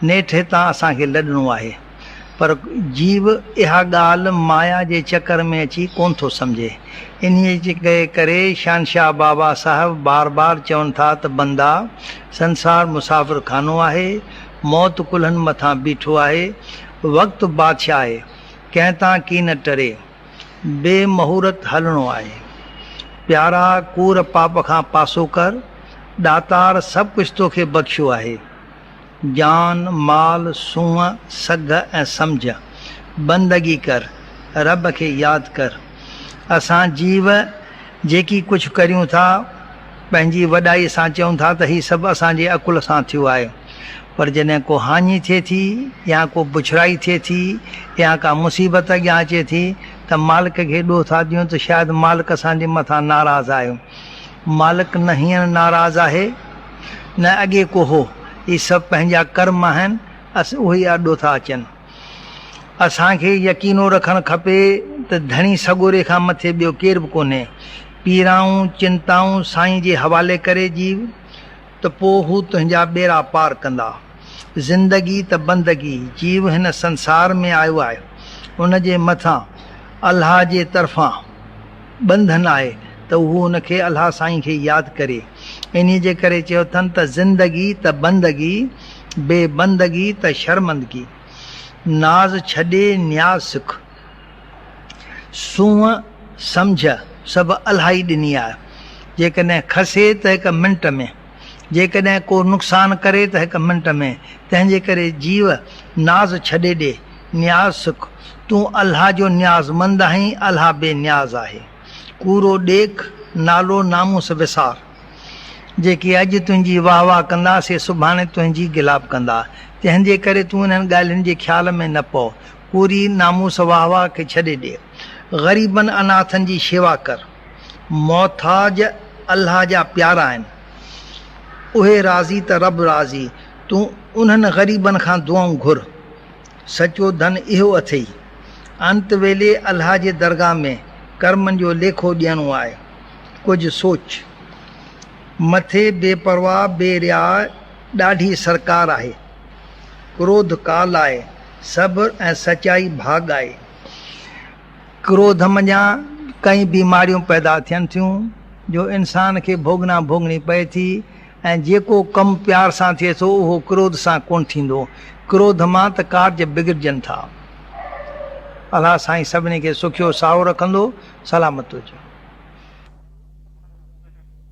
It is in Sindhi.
نيٺ هتان اسان کي لڏڻو آهي. پر جيو اها ڳالهه مايا جي چڪر ۾ اچي ڪونه ٿو سمجهي. انهيء جي ڪري شهنشاهه بابا صاحب بار بار چون ٿا ته بندا! سنسار مسافر خانو آهي، موت ڪلهن مٿان بيٺو آهي، وقت بادشاهه آهي، ڪنهن تان ڪين ٽري. بي مهورت هلڻو آهي. پيارا ڪوڙ پاپ کان پاسو ڪر، ڏاتار سڀ ڪجهه توکي بخشيو آهي. جان، مال، سونهن، سگهه ۽ سمجهه. بندگي ڪر، رب کي ياد ڪر. اسان جيو جيڪي ڪجهه ڪريون ٿا، پنهنجي وڏائي سان چئون ٿا ته هي سڀ اسان جي عقل سان ٿيو آهي. پر جڏهن ڪو هاڃي ٿئي ٿي يا ڪو بڇڙائي ٿئي ٿي يا ڪا مصيبت اڳيان اچي ٿي ته مالڪ کي ڏوهه ٿا ڏيون ته شايد مالڪ اسان جي مٿان ناراض آهي. مالڪ نه هينئر ناراض آهي نه اڳي ڪو هو. هي سڀ پنهنجا ڪرم آهن، اهي آڏو ٿا اچن. اسان کي يقينو رکڻ کپي ته ڌڻي سڳوري کان مٿي ٻيو ڪير به ڪونهي. پيڙائون، چنتائون سائين جي حوالي ڪري جيو ته پوء هو تنهنجا ٻيڙا پار ڪندا. زندگي ته بندگي، جيو هن سنسار ۾ آيو آهي، ان جي مٿان الله جي طرفان ٻنڌن آهي ته هو ان کي الله سائين کي ياد ڪري. انهي جي ڪري چيو اٿن ته زندگي ته بندگي، بي بندگي ته شرمندگي. ناز ڇڏي نياز سک. سونهن سمجهه سڀ الله ئي ڏني آهي. جيڪڏهن کسي ته هڪ منٽ ۾، جيڪڏهن ڪو نقصان ڪري ته هڪ منٽ ۾، تنهن جي ڪري جيو ناز ڇڏي ڏي، نياز سک. تون الله جو نيازمند آهين، الله بي نياز آهي. ڪوڙو ڏيک، نالو ناموس وسار. جيڪي اڄ تنهنجي واهه واهه ڪندا، سي سڀاڻي تنهنجي گلاب ڪندا. تنهن جي ڪري تون انهن ڳالهين جي خيال ۾ نه پؤ. ڪوڙي ناموس واهه واهه کي ڇڏي ڏي. غريبن اناٿن جي شيوا ڪر. محتاج الله جا پيارا آهن. اهي راضي ته رب راضي. تون انهن غريبن کان دعائون گهر. سچو ڌن اهو اٿئي. انت ويلي الله جي درگاهه ۾ ڪرمن جو ليکو ڏيڻو آهي. ڪجهه سوچ. مٿي بي پرواهه بي رياء ڏاڍي سرڪار آهي. ڪروڌ ڪال آهي. صبر ۽ سچائي ڀاڳ آهي. ڪروڌ منجهان ڪئين بيماريون پيدا ٿين ٿيون، جو انسان کي ڀوڳنا ڀوڳڻي پئي ٿي ۽ جيڪو ڪم پيار سان ٿئي ٿو، اهو ڪروڌ سان ڪونه ٿيندو. ڪروڌ مان ته ڪارج بگڙجن ٿا. الله سائين سڀني کي سکيو سائو رکندو. سلامت هجو.